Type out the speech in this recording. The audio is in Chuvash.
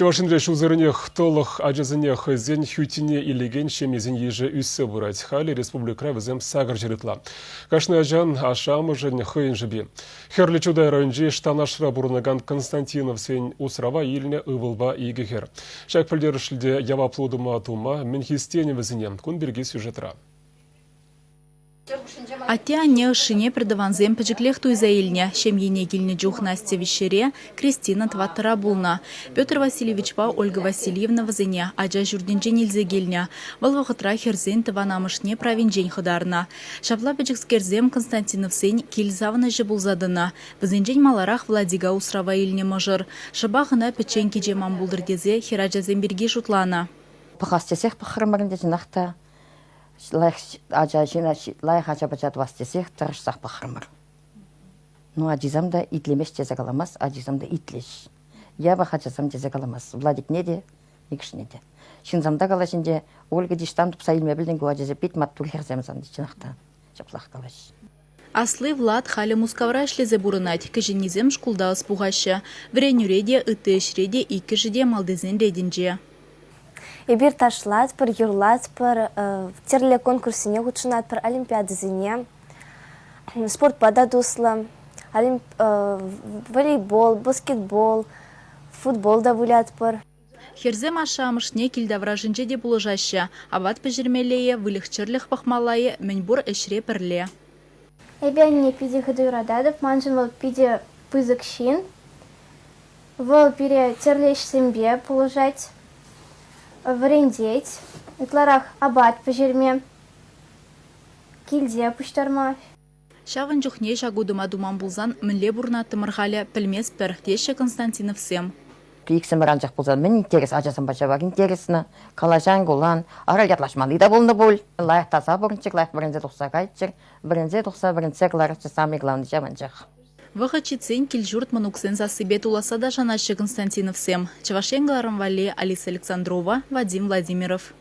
Чӑваш Енре ҫулсеренех тӑлӑх ачасене хӑйсен хӳттине илекен ҫемьесен йышӗ ӳссе пырать. Халӗ республикӑра вӗсем 800 ытла. Кашни ачан ашшӗ-амӑшӗн хӑйӗн шӑпи. Хӗрлӗ Чутай районӗнчи Штанашра пурӑнакан Константиновсен усрава илнӗ ывӑлпа икӗ хӗр. Ҫак пӗлтерӗшлӗ те яваплӑ утӑма тума мӗн хистенӗ вӗсене? Кун пирки сюжетра. Атте-анне ӑшшине пӗртӑвансем пӗчӗклех туйса илнӗ. Ҫемьене килнӗ чух Настя виҫҫӗре, Кристина тӑваттӑра пулнӑ. Петр Васильевичпа Ольга Васильевна вӗсене ача ҫуртӗнчен илсе килнӗ. Вӑл вӑхӑтра хӗрсен тӑван амӑшне правинчен хӑтарнӑ. Ҫапла пӗчӗкскерсем Константиновсен кил савӑнӑҫӗ пулса тӑнӑ. Вӗсенчен маларах Владика усрава илнӗ мӑшӑр. Шӑпах ӑна пӗччен кичем ан пултӑр тесе хӗрачасем пирки шутланӑ. Пӑхас тесех пӑхрӑмӑр ӗнтӗ чӑнах та. Лайӑх ача ҫын лайӑх ача-пӑча тӑвас тесех тӑрӑшсах пӑхрӑмӑр. Ну, ачисем та итлемест тесе каламас, ачисем те итлӗҫ. Япӑх ачасем тесе каламас. Владикне те, икшне те. Ҫынсем та калаҫ ӗнтӗ, Ольга Диштан тупса илме пӗлтӗн ку ачасем пит маттур хӗрсем сан, чӑнах та ҫаплах калаҫ. Асли Влад халӗ Мускавра ӗҫлесе пурӑнать, кӗҫӗннисем шкулта ӑс пухаҫҫӗ. Вӗренӳре те, ытти ӗҫре те иккӗшӗ те малтисен ретӗнче. Эпир ташлатпӑр, юрлатпӑр, тӗрлӗ конкурссене хутшӑнатпӑр, олимпиадӑсене. Спортпа та туслӑ. Волейбол, баскетбол, футбол та вылятпӑр. Хӗрсем ашшӗ-амӑшне кил таврашӗнче те пулӑшаҫҫӗ. Апат пӗҫермелле-и, выльӑх-чӗрлӗх пӑхмалла-и, мӗнпур ӗҫре пӗрле. Эпӗ анне питӗ хытӑ юрататӑп. Маншӑн вӑл питӗ пысӑк ҫын. Вӑл пире тӗрлӗ ӗҫсемпе пулӑшать, вӗрентет, ытларах апат пӗҫерме, килте пуҫтарма. Ҫавӑн чухне ҫак утӑма туман пулсан мӗнле пурӑнаттӑмӑр халӗ, пӗлместпӗр, теҫҫӗ Константиновсем. Иксӗмӗр анчах пулсан мӗн интерес ачасемпе ҫавах интересно. Калаҫан, кулан, ара ятлаҫмалли та пулнӑ пуль. Лайӑх таса пурӑнччӑр, лайӑх вӗренсе тухса кайччӑр. Вӗренсе тухса вӗрентсе кӑларасчӗ самый главный ҫав анчах. Вӑхӑт ҫитсен кил-ҫурт мӑнуксен сассипе туласса та шанаҫҫӗ Константиновсем. Чӑваш Ен кӑларӑм валли Алиса Александрова, Вадим Владимиров.